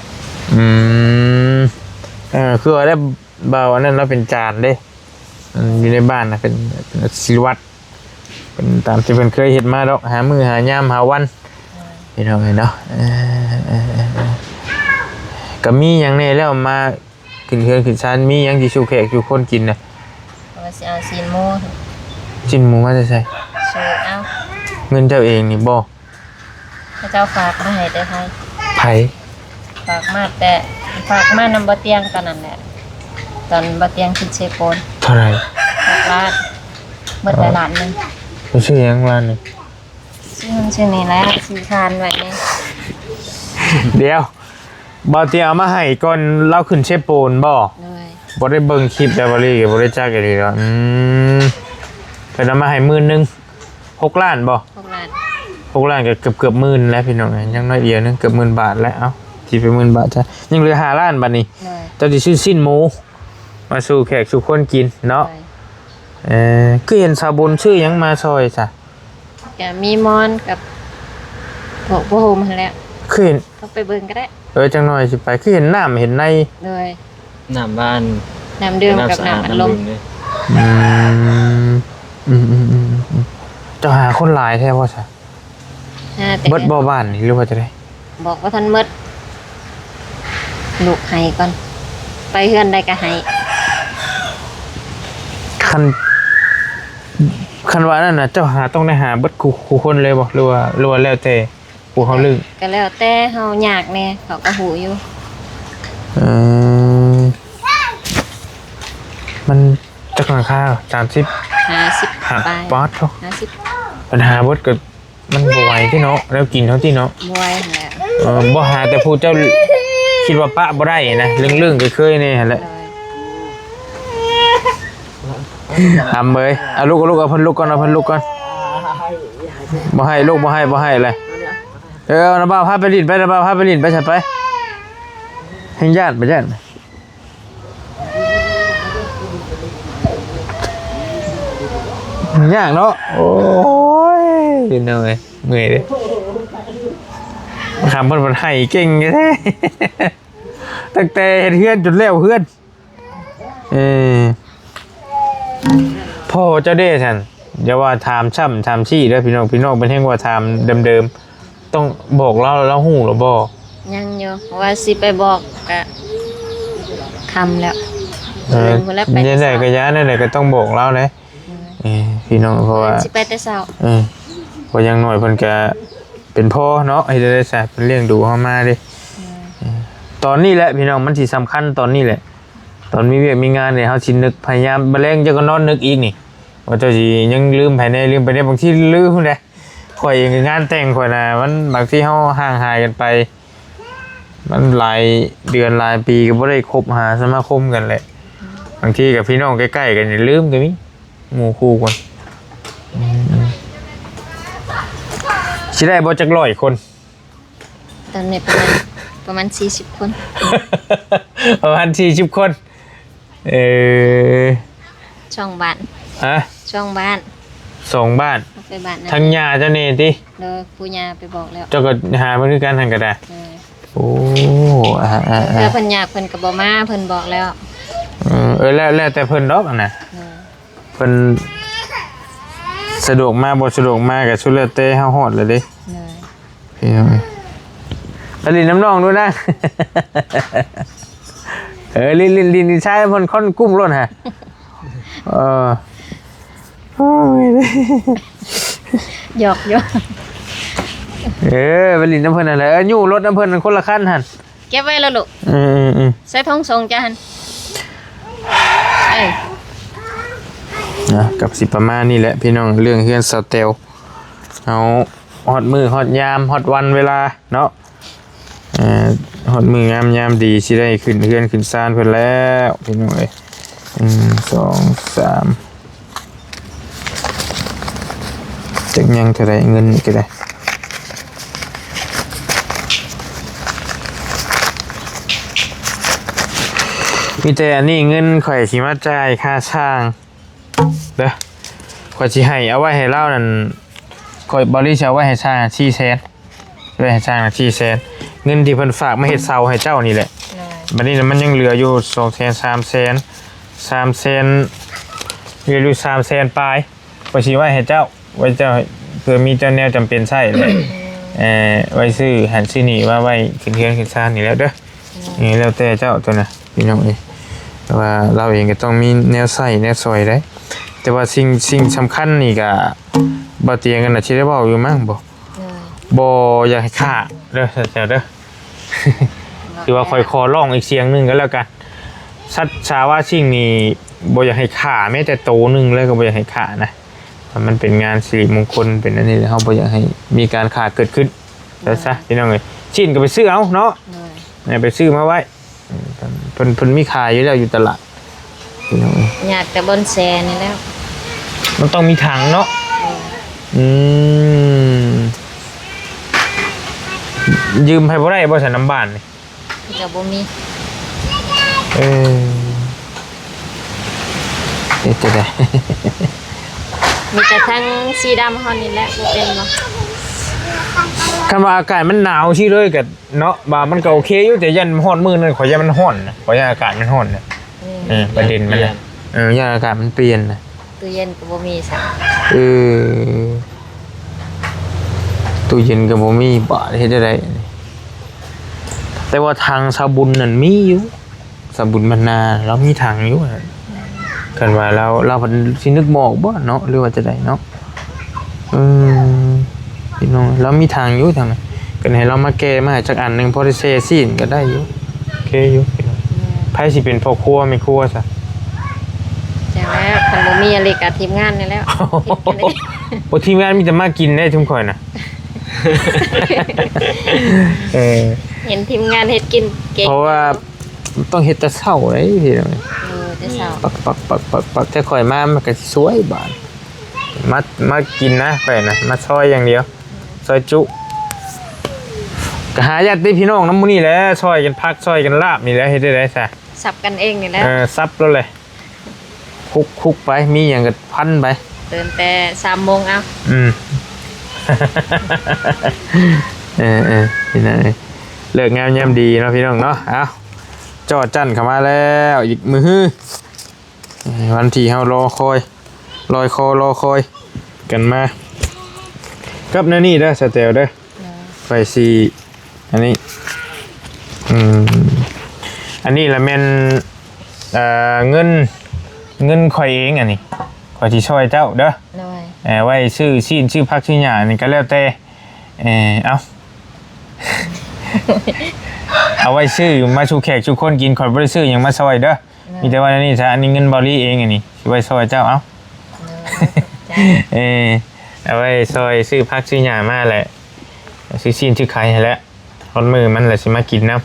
ອືມ ເອີ ຄືວ່າໄດ້ ບ່າວອັນນັ້ນລາວເປັນຈານເດ້ ອັນຢູ່ໃນບ້ານນະ ເປັນ ເປັນສິລະວັດ ເປັນຕາມທີ່ເພິ່ນເຄີຍເຮັດມາດອກ ຫາມື້ຫາຍາມຫາວັນ ເອີ ພີ່ນ້ອງເອີຍເນາະ. ເອີ ເອີ ເອີ ເອີ ກໍມີຫຍັງແດ່ແລ້ວ ມາຂຶ້ນເຮືອນຂຶ້ນຊານ ມີຫຍັງຊິສູ່ແຂກສູ່ຄົນກິນນະ? ວ່າຊິເອົາຊີ້ນໝູ. ຊີ້ນໝູມາແຕ່ໃສ? ຊື້ເອົາ. ເງິນເຈົ້າເອງນີ້ບໍ່? ເຂົາເຈົ້າຝາກມາໃຫ້ແຕ່ໄທ. ໃຜ? ຝາກມາແຕ່ ຝາກມານຳບໍ່ຕຽງຕອນນັ້ນແຫຼະ ຕອນບໍ່ຕຽງຂຶ້ນເຊໂປນ. ເທົ່າໃດ? ຫົກລ້ານ. ໝົດແລ້ວລ້ານໜຶ່ງ. ໄປຊື້ຫຍັງລ້ານໜຶ່ງ? ຊື້ຫັ້ນຊື້ນີ້ແຫຼະ ຊື້ທານໄວ້ນີ້. ດຽວ ບ່າວຕຽງເອົາມາໃຫ້ກ່ອນລາວຂຶ້ນເຊໂປນບໍ່? ໂດຍ. ບໍ່ໄດ້ເບິ່ງຄລິບແລ້ວ ບ່າວລີກໍບໍ່ໄດ້ຈັກອີ່ຫຼີດອກ. ອືມ ເພິ່ນເອົາມາໃຫ້ໝື່ນໜຶ່ງ. ຫົກລ້ານບໍ່? ຫົກລ້ານ. ຫົກລ້ານກໍເກືອບໆໝື່ນແລ້ວພີ່ນ້ອງເອີຍ ຍັງໜ້ອຍດຽວໜຶ່ງ ເກືອບໝື່ນບາດແລ້ວ. ເອົ້າ ຊິໄປໝື່ນບາດຊະ ຍັງເຫຼືອຫ້າລ້ານບາດນີ້. ໂດຍ. ເຈົ້າຊິຊື້ຊີ້ນໝູມາສູ່ແຂກສູ່ຄົນກິນເນາະ. ໂດຍ. ເອີ ຄືເຫັນສາວບຸນຊື້ຫຍັງມາຊ່ອຍຊະ? ກະມີໝອນກັບພວກຜ້າຫົ່ມຫັ້ນແຫຼະ. ຄືເຫັນ ຕ້ອງໄປເບິ່ງກໍໄດ້. ເອີ ຈັກໜ້ອຍຊິໄປ. ຄືເຫັນນ້ຳເຫັນໃນ. ໂດຍ. ນ້ຳບ້ານ ນ້ຳດື່ມກັບນ້ຳອັດລົມ. ອືມ ອືມໆໆ ເຈົ້າຫາຄົນຫຼາຍແທ້ບໍ່ຊະ? ຫາແຕ່ ເບິດບໍ່ບ້ານນີ້ ຫຼືວ່າຈັ່ງໃດ? ບອກບໍ່ທັນໝົດ ລູກໄຫ້ກ່ອນ ໄປເຮືອນໃດກໍໄຫ້. ຄັນ ຄັນວ່ານັ້ນນະ ເຈົ້າຫາ ຕ້ອງໄດ້ຫາເບິດຄູ່ ຄູ່ຄົນເລີຍບໍ່ ຫຼືວ່າ ຫຼືວ່າແລ້ວແຕ່ ຜູ້ເຮົາລຶ້ງ? ກໍແລ້ວແຕ່ເຮົາຍາກແດ່ ເຂົາກໍຮູ້ຢູ່. ເອີ ມັນຈັກຫຼັງຄາ? ສາມສິບ ຫ້າສິບ ຫ້າ ປາຍ ປາດໂທ້ ຫ້າສິບ. ບັນຫາເບິດກໍມັນບໍ່ໄຫວຕິເນາະ ແນວກິນເຮົາຕິເນາະ. ບໍ່ໄຫວຫັ້ນແຫຼະ. ເອີ ບໍ່ຫາແຕ່ຜູ້ເຈົ້າຄິດວ່າປະບໍ່ໄດ້ນະ ເລື່ອງໆກໍເຄີຍແດ່ຫັ້ນແຫຼະ. ໂດຍ. ອຳເອີຍ ເອົາລູກ ເອົາລູກ ເອົາເພິ່ນລຸກກ່ອນ ເອົາເພິ່ນລຸກກ່ອນ. ບໍ່ໃຫ້ລູກ ບໍ່ໃຫ້ ບໍ່ໃຫ້ແຫຼະ. ເອີ ເອົານະບ່າວພາໄປຫຼິ້ນໄປ ນະບ່າວພາໄປຫຼິ້ນໄປຊະໄປ. ແຮ່ງຢ້ານ ໄປຢ້ານ ຍາກເນາະ. ໂອ້ຍ ເປັນຫຍັງເອີຍ ເມື່ອຍເດ້. ຄຳເພິ່ນ ເພິ່ນໄຫ້ເກັ່ງແທ້ ຕັ້ງແຕ່ເຮັດເຮືອນຈົນແລ້ວເຮືອນ. ເອີ ພໍ່ເຈົ້າເດ້ຊັ້ນ ຢ່າວ່າຖາມຊ້ຳຖາມຊີ້ເດີພີ່ນ້ອງ. ພີ່ນ້ອງເພິ່ນແຮ່ງວ່າຖາມເດີມໆ ຕ້ອງບອກລາວ ລາວຮູ້ຫຼືບໍ່? ຍັງຢູ່ ເພາະວ່າຊິໄປບອກກະຄ່ຳແລ້ວ. ເອີ ແນວໃດກໍຢ່າ ແນວໃດກໍຕ້ອງບອກລາວເດ້. ເອີ ພີ່ນ້ອງ ເພາະວ່າຊິໄປແຕ່ເຊົ້າ. ເອີ ເພາະຢ່າງໜ້ອຍເພິ່ນກະເປັນພໍ່ເນາະ ເຮັດໄດ້ຊະ ເພິ່ນລ້ຽງດູເຮົາມາເດ້. ເອີ ຕອນນີ້ແຫຼະພີ່ນ້ອງ ມັນຊິສຳຄັນຕອນນີ້ແຫຼະ. ຕອນມີວຽກມີງານນີ້ ເຮົາຊິນຶກ ພະຍາຍາມ ມື້ແລງເຈົ້າກໍນອນນຶກອີກນີ້ ວ່າເຈົ້າຊິຍັງລືມໃຜແດ່ ລືມໃຜແດ່. ບາງທີລືມພຸ້ນເດ້. ຂ້ອຍເອງກໍງານແຕ່ງຂ້ອຍນະ ມັນບາງທີເຮົາຫ່າງຫາຍກັນໄປ ມັນຫຼາຍເດືອນຫຼາຍປີກໍບໍ່ໄດ້ຄົບຫາສະມາຄົມກັນແຫຼະ. ບາງທີກໍພີ່ນ້ອງໃກ້ໆກັນນີ້ລືມກໍມີ ໝູ່ຄູ່ກັນ. ອືມ ຊິໄດ້ບໍ່ຈັກຮ້ອຍຄົນ? ຕອນນີ້ປະມານ ປະມານສີ່ສິບຄົນ. ປະມານສີ່ສິບຄົນ. ເອີ ສອງບ້ານ. ຮະ? ສອງບ້ານ. ສອງບ້ານ. ເຮົາໄປບ້ານນັ້ນ ທາງຍ່າເຈົ້ານີ້ຕິ? ໂດຍ ຜູ້ຍ່າໄປບອກແລ້ວ. ເຈົ້າກໍຫາເພິ່ນຄືກັນຫັ້ນກໍໄດ້. ໂດຍ. ໂອ້ ອາໆໆ ເທື່ອເພິ່ນຢາກເພິ່ນກໍບໍ່ມາ ເພິ່ນບອກແລ້ວ. ເອີ ເອີ ແລ້ວ ແລ້ວແຕ່ເພິ່ນດອກຫັ້ນນະ. ໂດຍ. ເພິ່ນສະດວກມາບໍ່ສະດວກມາກໍສຸດແລ້ວແຕ່ເຮົາຮອດແລ້ວເດ້. ໂດຍ. ພີ່ນ້ອງເອີຍ ໄປຫຼິ້ນນຳນ້ອງດູນາ. ເອີ ຫຼິ້ນ ຫຼິ້ນ ຫຼິ້ນ ຫຼິ້ນຊາຍເພິ່ນຄົນກຸ້ມໂລດຫະ. ເອີ ໂອ້ຍ ຫຍອກຢູ່. ເອີ ໄປຫຼິ້ນນຳເພິ່ນຫັ້ນແຫຼະ. ເອີ ຍູ້ລົດນຳເພິ່ນຄົນລະຄັນຫັ້ນ. ເກັບໄວ້ແລ້ວລູກ. ເອີໆໆ ໃສ່ຖົງສົ່ງຈ້າຫັ້ນ. ເອີ ນະ ກໍຊິປະມານນີ້ແຫຼະພີ່ນ້ອງ ເລື່ອງເຮືອນສາວແຕວ. ເຮົາຮອດມື້ຮອດຍາມ ຮອດວັນເວລາເນາະ. ເອີ ຮອດມື້ງາມຍາມດີ ຊິໄດ້ຂຶ້ນເຮືອນຂຶ້ນຊານເພິ່ນແລ້ວພີ່ນ້ອງເອີຍ. ໜຶ່ງ ສອງ ສາມ ຈັກຍັງເທົ່າໃດ ເງິນນີ້ກໍໄດ້. ມີແຕ່ອັນນີ້ເງິນຂ້ອຍຊິມາຈ່າຍຄ່າຊ່າງເດີ. ຂ້ອຍຊິໃຫ້ເອົາໄວ້ໃຫ້ລາວນັ້ນ ຂ້ອຍ ບ່າວລີຊິເອົາໄວ້ໃຫ້ຊ່າງສີ່ແສນ. ໄວ້ໃຫ້ຊ່າງນະສີ່ແສນ ເງິນທີ່ເພິ່ນຝາກມາເຮັດເສົາໃຫ້ເຈົ້ານີ້ແຫຼະ. ໂດຍ. ບັດນີ້ນະ ມັນຍັງເຫຼືອຢູ່ສອງແສນ ສາມແສນ ສາມແສນ ເຫຼືອຢູ່ສາມແສນປາຍ. ຂ້ອຍຊິໄວ້ໃຫ້ເຈົ້າ ໄວ້ເຈົ້າ ເພື່ອມີແນວຈຳເປັນໃຊ້ແຫຼະ. ເອີ ໄວ້ຊື້ຫັ້ນຊື້ນີ້ ວ່າໄວ້ຂຶ້ນເຮືອນຂຶ້ນຊານນີ້ແຫຼະເດີ. ໂດຍ. ນີ້ແລ້ວແຕ່ເຈົ້າຕົວນະ ພີ່ນ້ອງເອີຍ. ແຕ່ວ່າລາວເອງກໍຕ້ອງມີແນວໃຊ້ແນວສອຍໄດ໋. ແຕ່ວ່າສິ່ງ ສິ່ງສຳຄັນນີ້ກໍ ບ່າວຕຽງກໍໜ້າຊິໄດ້ເວົ້າຢູ່ມັ້ງບໍ່? ໂດຍ. ບໍ່ຢາກໃຫ້ຂ້າເດີ ສາວແຕວເດີ. ຖືວ່າຂ້ອຍຂໍຮ້ອງອີກສຽງໜຶ່ງກໍແລ້ວກັນ. ສັດສາວາສິ່ງນີ້ບໍ່ຢາກໃຫ້ຂ້າແມ້ແຕ່ໂຕໜຶ່ງເລີຍ ກໍບໍ່ຢາກໃຫ້ຂ້ານະ. ມັນເປັນງານສິລິມົງຄົນ ເປັນອັນນີ້ ເຮົາບໍ່ຢາກໃຫ້ມີການຂ້າເກີດຂຶ້ນ. ໂດຍ. ຊະ ພີ່ນ້ອງເອີຍ ຊີ້ນກໍໄປຊື້ເອົາເນາະ. ໂດຍ. ໄປຊື້ມາໄວ້. ເອີ ເພິ່ນ ເພິ່ນມີຂາຍຢູ່ແລ້ວຢູ່ຕະຫຼາດ ພີ່ນ້ອງເອີຍ. ຍາກແຕ່ບ່ອນແຊ່ນີ້ແລ້ວ ມັນຕ້ອງມີຖັງເນາະ. ໂດຍ. ອືມ ຢືມໃຜບໍ່ໄດ້ບໍ່ຊັ້ນ ນຳບ້ານນີ້? ກໍບໍ່ມີ. ເອີ ເຮັດຈັ່ງໃດ? ມີແຕ່ທັງສີດຳເຮົານີ້ແຫຼະ ບໍ່ເປັນບໍ່? ຄັນວ່າອາກາດມັນໜາວຊີ້ເລີຍກໍ ເນາະ ວ່າມັນກໍໂອເຄຢູ່ ແຕ່ຢ້ານຮອດມື້ນັ້ນ ຂ້ອຍຢ້ານມັນຮ້ອນນະ ຂ້ອຍຢ້ານອາກາດມັນຮ້ອນນະ. ອືມ ເອີ ປະເດັນມັນນະ ເອີ ຢ້ານອາກາດມັນປ່ຽນນະ. ຕູ້ເຢັນກໍບໍ່ມີຊ້ຳ. ເອີ ຕູ້ເຢັນກໍບໍ່ມີ ບາດເຮັດຈັ່ງໃດ? ແຕ່ວ່າຖັງສາວບຸນນັ້ນມີຢູ່ ສາວບຸນບັນນາລາວມີຖັງຢູ່. ຄັນວ່າລາວ ລາວພັດຊິນຶກບໍ່ອອກບໍ່ເນາະ ຫຼືວ່າຈັ່ງໃດເນາະ? ເອີ ພີ່ນ້ອງ ລາວມີຖັງຢູ່ທາງນັ້ນ ກໍໃຫ້ລາວມາແກ່ມາໃຫ້ຈັກອັນໜຶ່ງ ພໍໄດ້ແຊ່ຊີ້ນກໍໄດ້ຢູ່ ໂອເຄຢູ່ພີ່ນ້ອງ. ແມ່ນ. ໃຜຊິເປັນພໍ່ຄົວແມ່ຄົວຊະ? ຈັກແລ້ວ ຄັນບໍ່ມີອາລິກະທີມງານນີ້ແລ້ວ ເຮັດກັນເອງ. ໂອ້ ທີມງານມີແຕ່ມາກິນໄດ້ທຸມຂ້ອຍນະ. ເອີ ເຫັນທີມງານເຮັດກິນເກັ່ງ ເພາະວ່າ ຕ້ອງເຮັດແຕ່ເຊົ້າເດ້ພີ່ນ້ອງ. ເອີ ແຕ່ເຊົ້າ ປັກໆໆໆ ແຕ່ຂ້ອຍມາມັນກໍຊິສວຍບາດ ມາ ມາກິນນະ ຂ້ອຍນະ ມາຊອຍຢ່າງດຽວ ຊອຍຈຸ ກໍຫາຍາດຕິພີ່ນ້ອງນຳໝູ່ນີ້ແຫຼະ ຊອຍກັນຜັກ ຊອຍກັນລາບນີ້ແຫຼະ ເຮັດໄດ້ໃດຊະ ສັບກັນເອງນີ້ແຫຼະ. ເອີ ສັບໂລດແຫຼະ ຄຸກໆໄປ ມີຫຍັງກໍພັນໄປ ຕື່ນແຕ່ສາມໂມງເອົາ. ອືມ ເອີໆ ເອີ ເລີກງາມຍາມດີເນາະພີ່ນ້ອງເນາະ. ເອົາ ຈໍ້ຈັ້ນເຂົ້າມາແລ້ວ ອີກມື້ຮື ເອີ ວັນທີ່ເຮົາລໍຄອຍ ລອຍຄໍລໍຄອຍກັນມາ ກັບແນວນີ້ເດີ ສາວແຕວເດີ. ໂດຍ. ຂ້ອຍຊິ ອັນນີ້ ອືມ ອັນນີ້ລະແມ່ນ ເອີ ເງິນ ເງິນຂ້ອຍເອງ ອັນນີ້ ຂ້ອຍຊິຊ່ອຍເຈົ້າເດີ. ໂດຍ. ເອີ ໄວ້ຊື້ຊີ້ນ ຊື້ຜັກຊື້ຫຍ້າ ອັນນີ້ກໍແລ້ວແຕ່ ເອີ ເອົາ ເອົາໄວ້ຊື້ມາສູ່ແຂກສູ່ຄົນກິນ ຂ້ອຍບໍ່ໄດ້ຊື້ຫຍັງມາຊ່ອຍເດີ. ໂດຍ. ມີແຕ່ວ່າອັນນີ້ຊະ ອັນນີ້ເງິນບ່າວລີເອງ ອັນນີ້ຊິໄວ້ຊ່ອຍເຈົ້າ ເອົາ. ໂດຍ ຂອບໃຈ. ເອີ ເອົາໄວ້ຊ່ອຍຊື້ຜັກຊື້ຫຍ້າມາແຫຼະ ຊື້ຊີ້ນຊື້ໄຂ່ຫັ້ນແຫຼະ ຮອດມື້ມັນລະຊິມາກິນນຳ.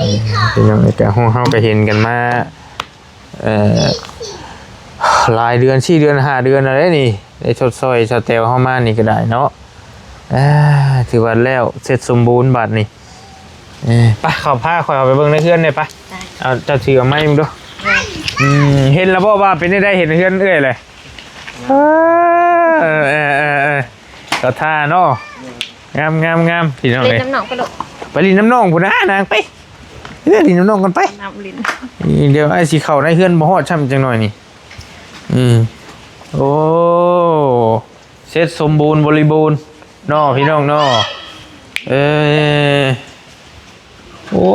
ພີ່ນ້ອງເອີຍ ກະເຮົາ ເຮົາກະເຫັນກັນມາ ເອີ ຫຼາຍເດືອນ ສີ່ເດືອນ ຫ້າເດືອນແລ້ວເດ້ນີ້ ໄດ້ຊົດຊ່ອຍສາວແຕວເຮົາມານີ້ກະໄດ້ເນາະ. ອ່າ ຖືວ່າແລ້ວເສັດສົມບູນບາດນີ້. ເອີ ໄປ ເຂົ້າ ພາຂ້ອຍເຂົ້າໄປເບິ່ງໃນເຮືອນແດ່ ໄປ. ໄດ້ ເອົາ ເຈົ້າຖືເອົາໄມ້ເບິ່ງດູ. ໄດ້ ອືມ ເຫັນແລ້ວບໍ່ວ່າເປັນຈັ່ງໃດ ເຫັນເຮືອນເອື້ອຍແຫຼະ? ເອີ ເອີ ເອີ ເອີ ເຂົ້າທ່າເນາະ. ງາມ ງາມ ງາມ ພີ່ນ້ອງເອີຍ ຫຼິ້ນນຳນ້ອງໄປໂລດ. ໄປຫຼິ້ນນຳນ້ອງພຸ້ນນະ ນາງໄປ ເອີ ຫຼິ້ນນຳນ້ອງກັນໄປ. ນ້ຳຫຼິ້ນ ດຽວອ້າຍຊິເຂົ້າໃນເຮືອນບໍ່ຮອດຊ້ຳຈັກໜ້ອຍນີ້. ອືມ ໂອ້ ເສັດສົມບູນບໍລິບູນເນາະ ພີ່ນ້ອງເນາະ. ເອີ ໂອ້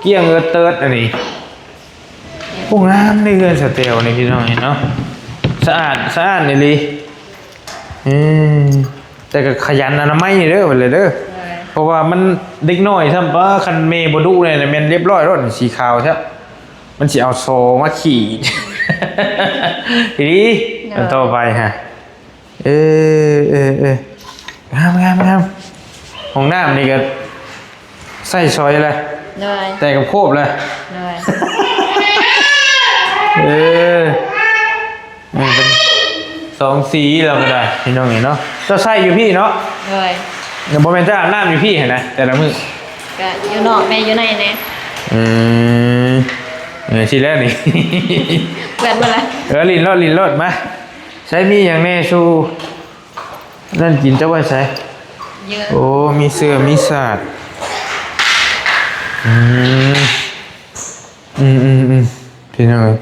ກ້ຽງເອີດເຕີດອັນນີ້. ໂອ້ ງາມເດ້ເຮືອນສາວແຕວນີ້ ພີ່ນ້ອງເອີຍເນາະ ສະອາດ ສະອາດອີ່ຫຼີ. ເອີ ແຕ່ກໍຂະຫຍັນອະນາໄມເດີ ເພິ່ນເດີ ເພາະວ່າມັນເດັກນ້ອຍຊ້ຳ ປ້າ ຄັນແມ່ບໍ່ດຸແນ່ ແມ່ນລຽບຮ້ອຍໂລດ ສີຂາວຊະ. ມັນຊິເອົາຊໍມາຂີ່ອີ່ຫຼີ ໂດຍ ອັນຕໍ່ໄປຫະ. ເອີ ເອີ ເອີ ງາມ ງາມ ງາມ. ຫ້ອງນ້ຳນີ້ກໍໃຊ້ສອຍແຫຼະ ໂດຍ ແຕ່ກັບໂຄບແຫຼະ ໂດຍ. ເອີ ເອີ ເປັນສອງສີແລ້ວກໍໄດ້ ພີ່ນ້ອງເອີຍເນາະ. ເຈົ້າໃຊ້ຢູ່ພີ້ເນາະ ໂດຍ ບໍ່ແມ່ນເຈົ້າອາບນ້ຳຢູ່ພີ້ຫັ້ນນະ ແຕ່ລະມື້? ກະຢູ່ນອກແດ່ ຢູ່ໃນແດ່. ອືມ ເອີ ຊິແລ້ວນີ້ ເປື້ອນໝົດລະ. ເອີ ຫຼິ້ນໂລດ ຫຼິ້ນໂລດ ມາ. ໃຊ້ມີຫຍັງແດ່ຊູ່? ນັ້ນກິນເຈົ້າໄວ້ໃສ? ໂອ້ ມີເສື້ອມີສາດ. ອືມ ອືມ ອືມ ອືມ ພີ່ນ້ອງເອີຍ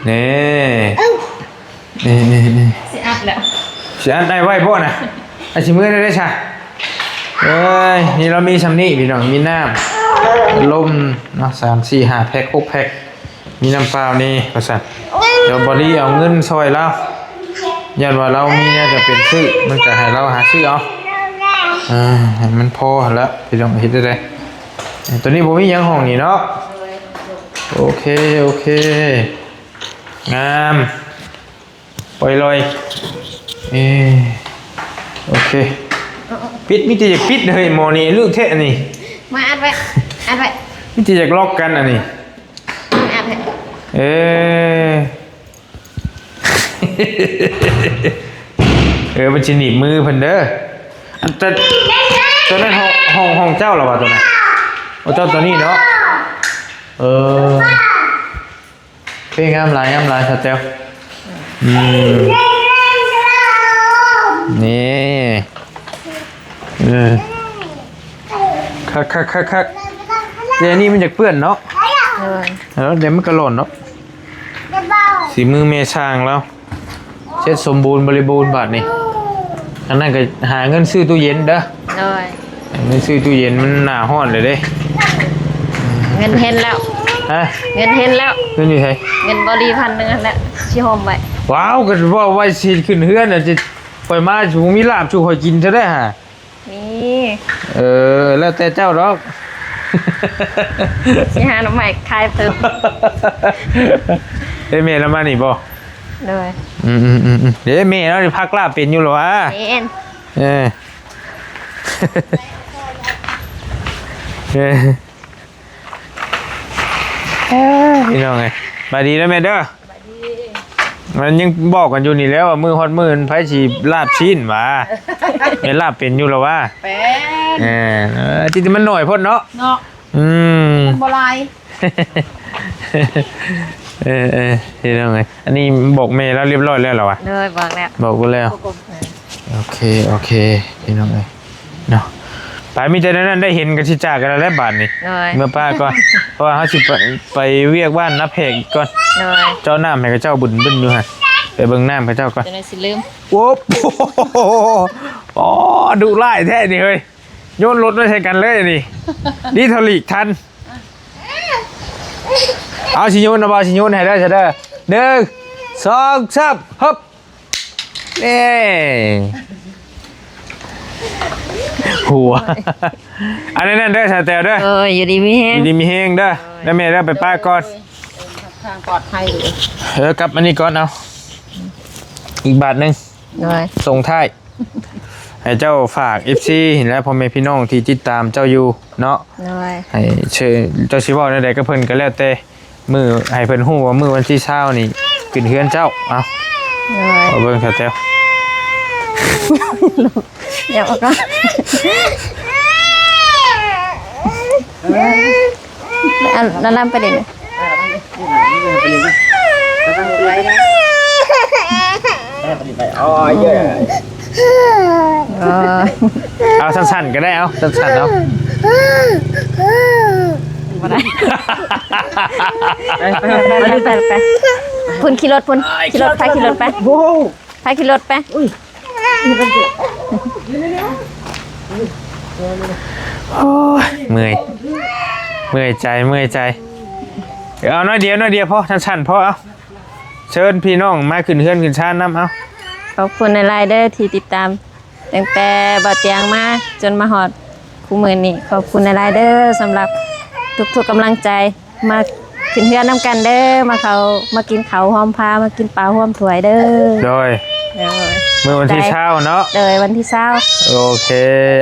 ແນ່ ເອີ ເອີ ເອີ ຊິອັດແລ້ວ ຊິອັດໄດ້ໄວ້ບໍ່ນະ? ອາ ຊິເມືອໄດ້ຊະ. ເອີຍ ນີ້ລາວມີຊ່ຳນີ້ ພີ່ນ້ອງ ມີນ້ຳ ລົມເນາະ ສາມ ສີ່ ຫ້າ ແພັກ ຫົກ ແພັກ. ມີນ້ຳເປົ່ານີ້ວ່າຊັ້ນ. ດຽວບໍລີເອົາເງິນຊ່ອຍລາວ ຢ້ານວ່າລາວມີແນວຈຳເປັນຊື້ ມັນກະໃຫ້ລາວຫາຊື້ເອົາ. ເອີ ໃຫ້ມັນພໍຫັ້ນລະ ພີ່ນ້ອງ ເຮັດໄດ້ໃດ. ໂຕນີ້ບໍ່ມີຫຍັງ ຫ້ອງນີ້ເນາະ. ໂອເຄ ໂອເຄ ງາມ. ປ່ອຍລອຍ ເອີ ໂອເຄ ປິດ. ມີແຕ່ຢາກປິດເຮີ້ຍ ໝໍນີ້ລຶກແທ້ອັນນີ້. ມາອັດໄວ້ ອັດໄວ້. ມີແຕ່ຢາກລັອກກັນອັນນີ້ ອັດໄວ້. ເອີ ເອີ ມັນຊິໜີບມືເພິ່ນເດີ. ອັນ ໂຕນັ້ນຫ້ອງ ຫ້ອງ ຫ້ອງເຈົ້າລະວ່າໂຕນັ້ນ? ໂອ ເຈົ້າໂຕນີ້ເນາະ. ເອີ. ເພງງາມຫຼາຍ ງາມຫຼາຍ ສາວແຕວ. ອືມ ນີ້ ເອີ ຄັກໆໆໆ. ແຕ່ອັນນີ້ມັນຢາກເປື້ອນເນາະ. ເອີ ແລ້ວດຽວມັນກະຫຼອນເນາະ. ສີມືແມ່ຊ່າງລາວ ເສັດສົມບູນບໍລິບູນບາດນີ້. ອັນນັ້ນກໍຫາເງິນຊື້ຕູ້ເຢັນເດີ. ໂດຍ. ເງິນຊື້ຕູ້ເຢັນ ມັນໜ້າຮ້ອນເລີຍເດ້. ເງິນເຫັນແລ້ວ. ຮະ? ເງິນເຫັນແລ້ວ. ເງິນຢູ່ໃສ? ເງິນບໍລີພັນໜຶ່ງຫັ້ນແຫຼະ ຊິໂຮມໄວ້. ວ້າວ ກໍເວົ້າໄວ້ຊິຂຶ້ນເຮືອນນະ ຊິຂ້ອຍມາ ຊິບໍ່ມີລາບສູ່ຂ້ອຍກິນຊະໄດ້ຫາ. ມີ. ເອີ ແລ້ວແຕ່ເຈົ້າດອກ. ຊິຫາໜໍ່ໄມ້ຂາຍເພີ່ມ. ເອີ ແມ່ລາວມານີ້ບໍ່? ໂດຍ. ອືມໆໆໆ. ເດ້ ແມ່ລາວນີ້ພັກລາບເປັນຢູ່ລະຫວາ? ແມ່ນ. ເອີ ເອີ ເອີ ພີ່ນ້ອງເອີຍ ສະບາຍດີເດີແມ່ເດີ. ສະບາຍດີ. ມັນຍັງບອກກັນຢູ່ນີ້ແຫຼະວ່າ ມື້ຮອດມື້ໃຜຊິລາບຊີ້ນຫວາ? ແມ່ນລາບເປັນຢູ່ລະຫວາ? ເປັນ. ເອີ ເອີ ທີ່ມັນໜ້ອຍໂພດເນາະ. ເນາະ. ອືມ ມັນບໍ່ຫຼາຍ. ເອີໆ ພີ່ນ້ອງເອີຍ ອັນນີ້ບອກແມ່ລາວຮຽບຮ້ອຍແລ້ວລະຫວາ? ໂດຍ ບອກແລ້ວ ບອກໄປແລ້ວ. ໂອເຄ ໂອເຄ ພີ່ນ້ອງເອີຍເນາະ. ໄປ ມີແຕ່ແນວນັ້ນ ໄດ້ເຫັນກໍຊິຈາກກັນແລ້ວແຫຼະບາດນີ້. ໂດຍ. ເມືອປ້າກ່ອນ ເພາະວ່າເຮົາຊິໄປ ໄປວຽກບ້ານນາແພກອີກກ່ອນ. ໂດຍ. ເຈາະນ້ຳໃຫ້ເຂົາເຈົ້າບຶນໆຢູ່ຫັ້ນ ໄປເບິ່ງນ້ຳເຂົາເຈົ້າກ່ອນ. ຈັ່ງໃດຊິລືມ. ໂອ້ ໂອ້ ດຸຮ້າຍແທ້ນີ້ເຮີ້ຍ. ໂຍນລົດມາໃສ່ກັນເລີຍນີ້. ດີເທົ່າຫຼີກທັນ. ເອົາ ຊິໂຍນ ເອົາ ຊິໂຍນໃຫ້ເດີ ເດີ. ໜຶ່ງ ສອງ ສາມ ຮຶບ. ເອີ ຫົວ. ອັນນັ້ນເດີ ສາວແຕວເດີ. ໂອ້ຍ ຢູ່ດີມີແຮງ ຢູ່ດີມີແຮງເດີ. ໂອ້ຍ ແລ້ວແມ່ເດີ ໄປປ້າກ່ອນ. ໂດຍ ທາງປອດໄພ. ເອີ ກັບອັນນີ້ກ່ອນ ເອົາ ອີກບາດໜຶ່ງ. ໂດຍ. ສົ່ງທ້າຍ. ໃຫ້ເຈົ້າຝາກເອັຟຊີ ແລະ ພໍ່ແມ່ພີ່ນ້ອງທີ່ຕິດຕາມເຈົ້າຢູ່ເນາະ ໂດຍ ໃຫ້ເຊີນ ເຈົ້າຊິເວົ້າແນວໃດກັບເພິ່ນກໍແລ້ວແຕ່ ມື້ ໃຫ້ເພິ່ນຮູ້ວ່າມື້ວັນທີຊາວນີ້ຂຶ້ນເຮືອນເຈົ້າ. ເອົາ ໂດຍ ເອົາເບິ່ງຊະແຕ້ວ ຢ່າອອກກ່ອນ ອັນນັ້ນນຳໄປເດ້. ອໍ ເຢ້ ເອີ ເອົາສັ້ນໆກໍໄດ້ ເອົາສັ້ນໆ ເອົາ ບໍ່ໄດ້ ໄປ ໄປ ໄປ ໄປ ພຸ້ນຂີ່ລົດພຸ້ນ ຂີ່ລົດ ພາຂີ່ລົດໄປ ໂອ້ໂຫ ພາຂີ່ລົດໄປ ໂອ້ຍ ເມື່ອຍ ເມື່ອຍໃຈ ເມື່ອຍໃຈ ເອົາໜ້ອຍດຽວ ໜ້ອຍດຽວພໍ ສັ້ນໆ ພໍ ເອົາ ເຊີນພີ່ນ້ອງມາຂຶ້ນເຮືອນຂຶ້ນຊານນຳ ເອົາ ຂອບຄຸນຫຼາຍໆເດີທີ່ຕິດຕາມ ຕັ້ງແຕ່ບ່າວຕຽງມາຈົນມາຮອດຄູ່ມື້ນີ້ ຂອບຄຸນຫຼາຍໆເດີ ສຳລັບທຸກໆກຳລັງໃຈ ມາຂຶ້ນເຮືອນນຳກັນເດີ ມາເຂົ້າ ມາກິນເຂົ້າຮ່ວມພາ ມາກິນປາຮ່ວມຖ້ວຍເດີ ໂດຍ ໂດຍ ມື້ວັນທີຊາວເນາະ ໂດຍ ວັນທີຊາວ ໂອເຄ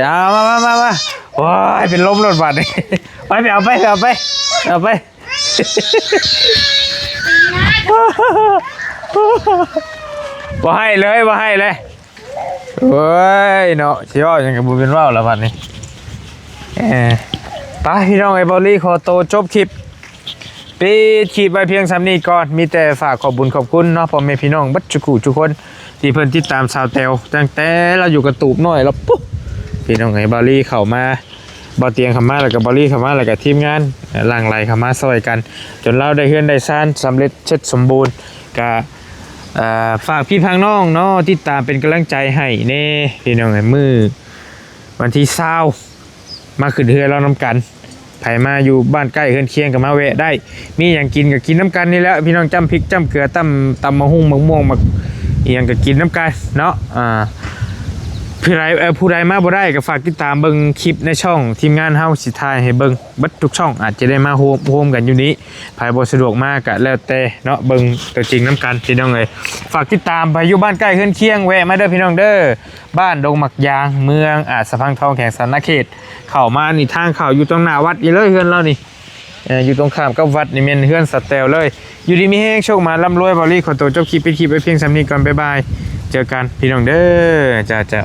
ເອົາ ມາ ມາ ມາ ມາ ໂອ້ຍ ເປັນລົມໂລດບາດນີ້ ໄປ ໄປເອົາໄປ ໄປເອົາໄປ ບໍ່ໃຫ້ເລີຍ ບໍ່ໃຫ້ເລີຍ ໂອ້ຍເນາະ ຊິເວົ້າຫຍັງກໍບໍ່ເປັນເວົ້າລະບັດນີ້ ເອີ ໄປພີ່ນ້ອງເອີຍ ເບົາລີຂໍໂຕຈົບຄລິບ ປິດຄລິບໄວ້ພຽງສ່ຳນີ້ກ່ອນ ມີແຕ່ຝາກຂອບບຸນຂອບຄຸນເນາະ ພໍ່ແມ່ພີ່ນ້ອງເບິດທຸກຜູ້ທຸກຄົນ ທີ່ເພິ່ນຕິດຕາມສາວແຕວ ຕັ້ງແຕ່ລາວຢູ່ກະຕູບນ້ອຍລະປຸ ພີ່ນ້ອງເອີຍ ເບົາລີເຂົ້າມາ ເບົາຕຽງເຂົ້າມາ ແລ້ວກໍເບົາລີເຂົ້າມາ ແລ້ວກໍທີມງານ ເອີ ຫຼັ່ງໄຫຼເຂົ້າມາຊ່ອຍກັນ ຈົນລາວໄດ້ເຮືອນໄດ້ຊານສຳເລັດເສັດສົມບູນ ກໍ ເອີ ຝາກພີ່ພາກນ້ອງເນາະ ຕິດຕາມເປັນກຳລັງໃຈໃຫ້ແດ່ ພີ່ນ້ອງເອີຍ ມື້ວັນທີຊາວ ມາຂຶ້ນເຮືອນລາວນຳກັນ ໃຜມາຢູ່ບ້ານໃກ້ເຮືອນຄຽງກໍມາແວະໄດ້ ມີຫຍັງກິນກໍກິນນຳກັນນີ້ແຫຼະ ພີ່ນ້ອງ ຈ້ຳພິກຈ້ຳເກືອ ຕຳ ຕຳໝາກຫຸ່ງ ໝາກມ່ວງ ໝາກອີ່ຫຍັງກໍກິນນຳກັນເນາະ ອ່າ ຜູ້ໃດ ເອີ ຜູ້ໃດມາບໍ່ໄດ້ກໍຝາກຕິດຕາມເບິ່ງຄລິບໃນຊ່ອງ ທີມງານເຮົາຊິຖ່າຍໃຫ້ເບິ່ງເບິດທຸກຊ່ອງ ອາດຈະໄດ້ມາໂຮມ ໂຮມກັນຢູ່ນີ້ ໃຜບໍ່ສະດວກມາກໍແລ້ວແຕ່ເນາະ ເບິ່ງຕົວຈິງນຳກັນ ພີ່ນ້ອງເອີຍ ຝາກຕິດຕາມ ໃຜຢູ່ບ້ານໃກ້ເຮືອນຄຽງ ແວະມາເດີ ພີ່ນ້ອງເດີ ບ້ານດົງໝາກຢາງ ເມືອງອາດສະພັງທອງ ແຂວງສະຫວັນນະເຂດ ເຂົ້າມານີ້ ທາງເຂົ້າຢູ່ຕົງໜ້າວັດນີ້ເລີຍ ເຮືອນລາວນີ້ ເອີ ຢູ່ຕົງຂ້າມກັບວັດນີ້ ແມ່ນເຮືອນສາວແຕວເລີຍ ຢູ່ດີມີແຮງ ໂຊກໝານ ລ່ຳລວຍ ເບົາລີ ຂໍໂຕຈົບຄລິບ ປິດຄລິບໄວ້ພຽງສ່ຳນີ້ກ່ອນ ບາຍບາຍ ເຈີກັນ ພີ່ນ້ອງເດີ ເຈົ້າ ເຈົ້າ.